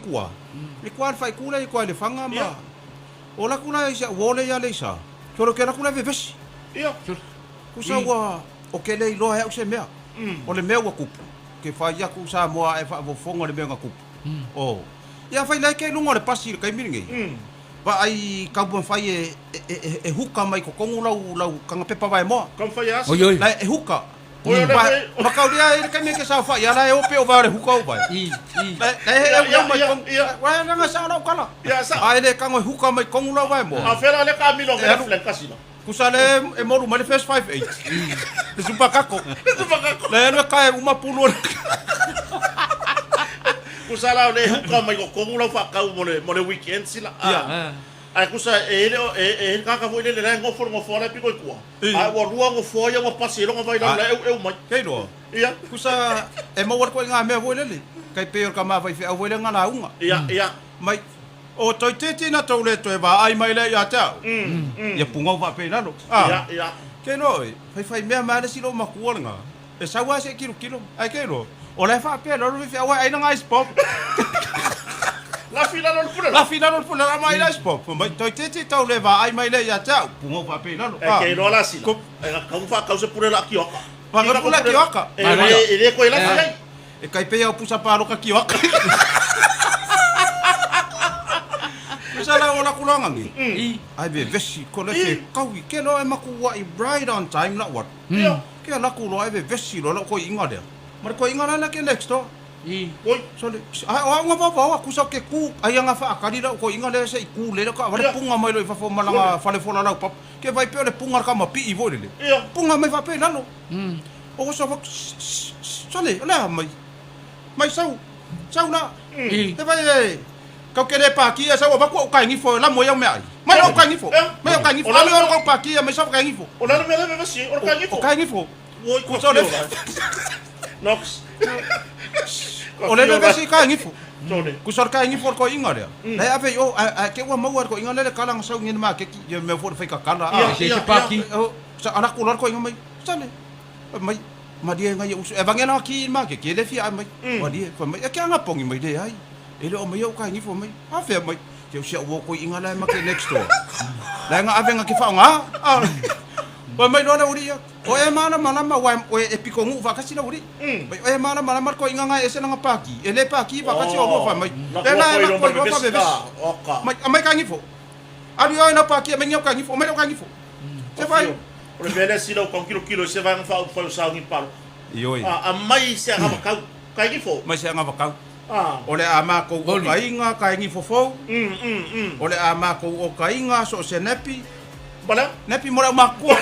tua, i tua le faaitu lea i tua i Lefaga ma o alu atu la i si au uo lea i Aleisa, sole ou te alu atu la e vevesi. Tusa ua, ou te le iloa e au se mea. O le mea ua tupu, ou te fai atu Samoa a e faafofoga i le mea na tupu. Oh. Ia afai la e te i luga o le pasi i le taimi lenei, vaai taumafai e huka mai totonu lau lau tagapepa vaemoa. Taumafai e asi. La e huka. Mataulia i le taimi e te saofai a la e o pea o vae o le huka o vae. La e he eu eu mai totonu. Uae leaga e sao lau tala. A e le tago e huka mai totonu lau vaemoa. A o fea la lea taamilo ave le flank asi la? Tusa lea e molu mai le first 5-8. Le super kako. Le super kako. Le alu e kae uma pulu o le. Tusa la o le huka mai totonu lau faatau mo le mo le weekend sila. Ia. Ae tusa e le o e e kaka foi lele la e nofo le nofoa la e pito i tua. Ae ua lua nofoa ia ua pasi ai lona vai lalo la e eueu mai. Kei loa. Ia. Tusa e maua atu ai ngā mea foi lele. Kai pei o le tama faifeau foi lea nga lauga. Ia, ia. Mai O toeitiiti na tou le toe vaai mai lea ia te au. Ia pugau faapea i lalo. A, kei loa oe, faifai mea mai a le isi lou matua lena, e sau lava se i kilokilo. Ae kei loa, o la e faapea loa le faifeau ae ai lana ice pop. Lafi i lalo le pule la. Lafi i lalo le pule la ma ai le ice pop. Fai mai, toeitiiti tou le vaai mai lea ia te au, pugau faapea i lalo. E kei loa la sila, e tatau ona faatau se pule la kioaka. Faatau pule la kioaka. E le toe lafi ai. E kai pei au pusa paloka kioaka. Pusa la ola kulanga ngi. Ai vevesi ko le fe kaui ke loa e maku wai right on time la wat. Ke la ku loa e vevesi loa la ko inga lea. Ma le ko inga la la ke next door. Oi. Sole, ai o au nga vavao a kusa ke ku ai anga whaakari la ko inga lea se i ku le ka wale punga mai lo i fafo malanga fale fola lau pap. Ke vai pe o le punga ka ma pii voi lele. Punga mai whape lalo. O sa wak sole o le a mai. Mai sau. Sau la. E vai e kau ke le pāki e sau avaku au kai ngifo e la moe au mea ai. Mai au kai ngifo. Mai au kai ngifo. Ale o kau pāki e mai sau kai ngifo. O le mea le vevesi, o le kai ngifo. O kai ngifo. Oi, ko sole. Nox. O le vevesi kai ngifo. Sole. Ko sole kai ngifo ko inga lea. Le ave o a ke ua maua ko inga le kala nga sau ngena ma ke ki mea fo le fai kakala. Ia, se pāki. Sa ala ko ko inga mai. Sale. Mai, malie ngai usu. E vange la ki ma ke ke le fia mai. Malie, fa mai e ke anga pongi mai le ai. E le o mai o ka ngi fo mai. A fea mai. Ke usia o ko inga la ma ke next door. La nga ave nga ke fa nga. A. Fa mai lo la uri ia. O e mana mana ma wa o e piko ngu fa kasi la uri. Mai o e mana mana ma ko inga nga e se nga paki. E le paki fa kasi o fa mai. E la e la ko fa be Mai mai ka ngi fo. Alu ia na paki mai ngi ka ngi fo. Mai ka ngi fo. Se fai. O le mea lea sila o kau kilokilo i se vaega faaupufai o Saogi Palo. Ioe. A, aumai se agavakau. Kaigifo. Mai se agavakau. O le a makou o ka iga kaigifo fou. O le a makou o ka iga so o se nepi. Bala? Nepi mo le au makua.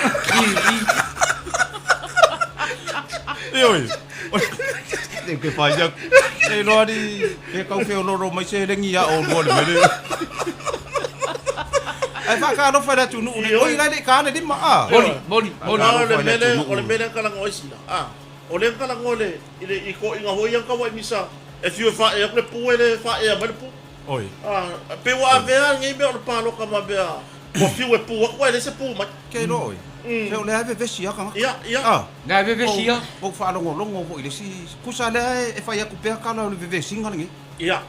Ioe. E ke whai aku. E loa ni, e kau wheoloro mai se rengi a o lua le mele. Ai whakaalofa le atu nuu nei. Oi lai le ka le lima a. Moni, moni, moni. O le mele, o le mele ka lango ai sila. A. O le ka lango le i le i ko inga hoi ka wai misa. E fiu e whae aku le pu e le whae a mai le pu. Oi. A, pe ua avea ngei mea o le pāloka ma mea. Ua fiu e pu aku ai le se pu mai. Kei loa oi. Se o le ave vesi a kanga. Ia, ia. A. Le ave vesi a. Ou faalogologo foi i le isi kusa lea e fai atu pea kala o le vevesiga lenei. Ia.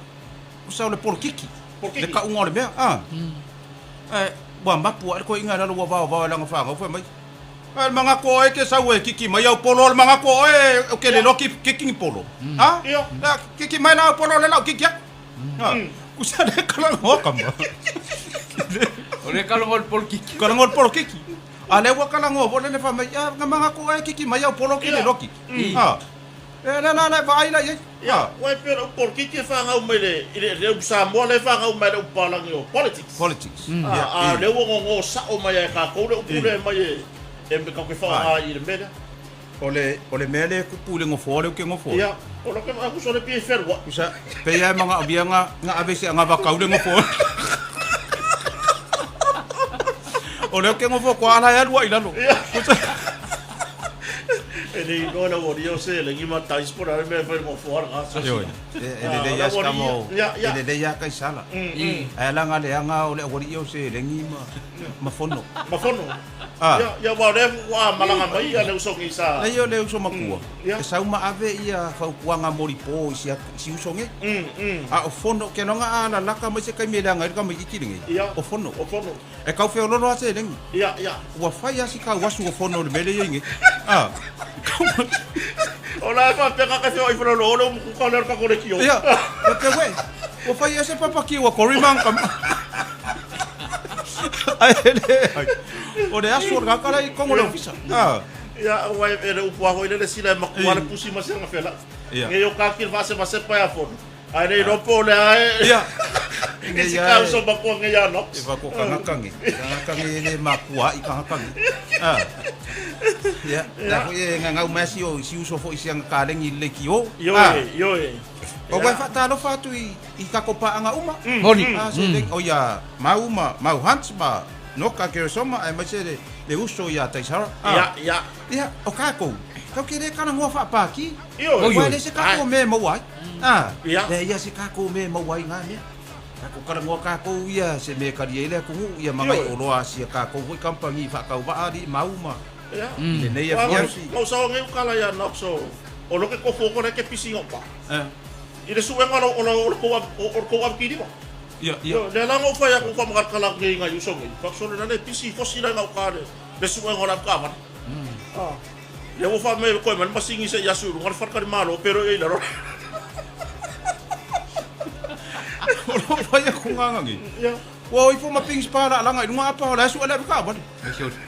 Kusa o le polokiki. Polokiki. Le kauga o le mea. A. Ae ua mapu ae le koiga i lalo ua vaovao e lana fanau fai mai. Ae le manatu o oe e te sau e kiki mai au polo o le manatu o oe ou te le iloa kiki ni polo. A? Ia. Kiki mai la au polo o lea o le a ou kiki atu. A. Kusa le kalagoa kama. O le kalagoa o le polokiki. Kalagoa o le polokiki. A lea ua kalagoa foi lele fai mai, a nga manatu o oe kiki mai au polo ke le iloa kiki. A. E le la la vaai la i ai. Ia, ua e pei o le upu polokiki e fanau mai le, i le, le upu Samoa lea e fanau mai le upu palagi o politics. Politics. A, a o lea ua gogo sao mai lava e tatou le upu lea mai e, e tatou te faaaoga ai i le mea lea. O le, o le mea lea e kupu i le nofoa lea ou te nofo ai. Ia, o lou ke uso le pia i whenua. Usa, pei lava e manaomia na, na ave i se agavakau le nofoa. O lea ou te nofo atu lava la e alu ai i lalo. Ia. E le iloa le aualii o seleni ma tais po o le a le mea e fai i le nofoa lena Ioe. asiasiga. E lelei lava si tama o, e lelei lava Kaisala. Ae alaga leaga o le aualii o seleni ma fono. Ma fono. Ia, ia, aua o lea ua malaga mai le uso nei sa. Leai o le uso matua, e sau ma ave ia fautuaga molipo i si uso nei. A o fono, keloga a lalaka mai se taimi e leaga ai le tamaitiiti lenei, o fono. O fono. E tau feololo lava seleni. Ia, ia. Ua fai lava si tauasu o fono i le mea lea e i ai nei. A. O la e faapea ka feoai faleolo o le umukuka lea o le tatou leitio. Ia, faapea uē, ua fai ea se papaki ua kori ma ka. Ae leai. O le asu o le tagata la e i totonu o le ofisa. A. Ia, aua e le upu lava foi lele sila e matua le pusi ma si agafela. Nei o kaki le faasepasepa ia fono. Ae le iloa po o le a e. Ia. I si ka uso matua nei ia Knox. E va ko kangaka nge. Kangaka nge e le makua i kangaka nge. Ah. Ia, la foi e ngangau mai si o si uso foi si anga kalegi i le leitio. Ioe, ioe. O uae faatalofa atu i kako paaga uma. Moni. Ah, se le o ia mau ma mau Hunt ma Noka Keresoma aemaise le le uso ia Taisara. Ia, ia. Ia, o kākou, kau ke le kalagoa faapāki. Ioe. Ua e le se kākou mea e maua ai. Ah, Ia. le ia se kākou mea e maua ai ngā mea. Tatou kalagoa kākou ia se mea e kali ai le atunuu, ia magai oloa a sia kākou foi kamupani faatauvaa alii mau ma Ia. lenei afiafi. Ua sao nei ukala ia Knox o o lo ke kofu o kona ke pisi ngau pa. I le suega o lo o le kou o le kou avekiliva. Ia, ia. Lea la na ou fai atu whamakalakala atu nei i ngai uso nei. Whakasolo nana e pisi i fosi lai ngau ka le le suega o le avekavale. Lea ua wha mai koe mai le masingi se i asu i lunga le wharekare malo pero e i lalo. O lo fai aku nganga ngi. Ia. Ua o ifo ma pings pa la langa i lunga apa o le asu le avekavale.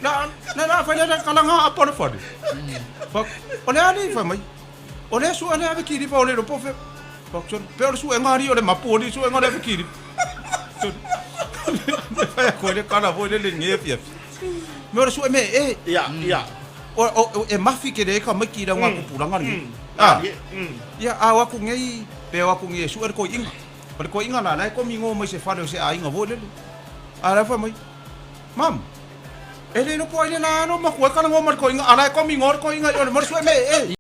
La la la fai la kalanga apa o le fale. Fa o le ali fai mai. O le asu le avekiliva o le lopo fe. Fa pe o le suega ali o le mapu o le suega o le avekiliva. Le fai aku le kala foi le le nge fiafi. Me o le sue me e. Ia, ia. O e mafi ke le ka maiki la ngā kupulanga ni. Ah. Ia, a o aku nei, pe o aku nei e sue le koiinga. O le koiinga la, la e komi ngo mai se fale o se aiga foi lele. A la fai mai, Mam, e le lopo ai le la alo maku e kala ngo ma le koiinga, a la e komi ngo le koiinga i o le mo le sue me e.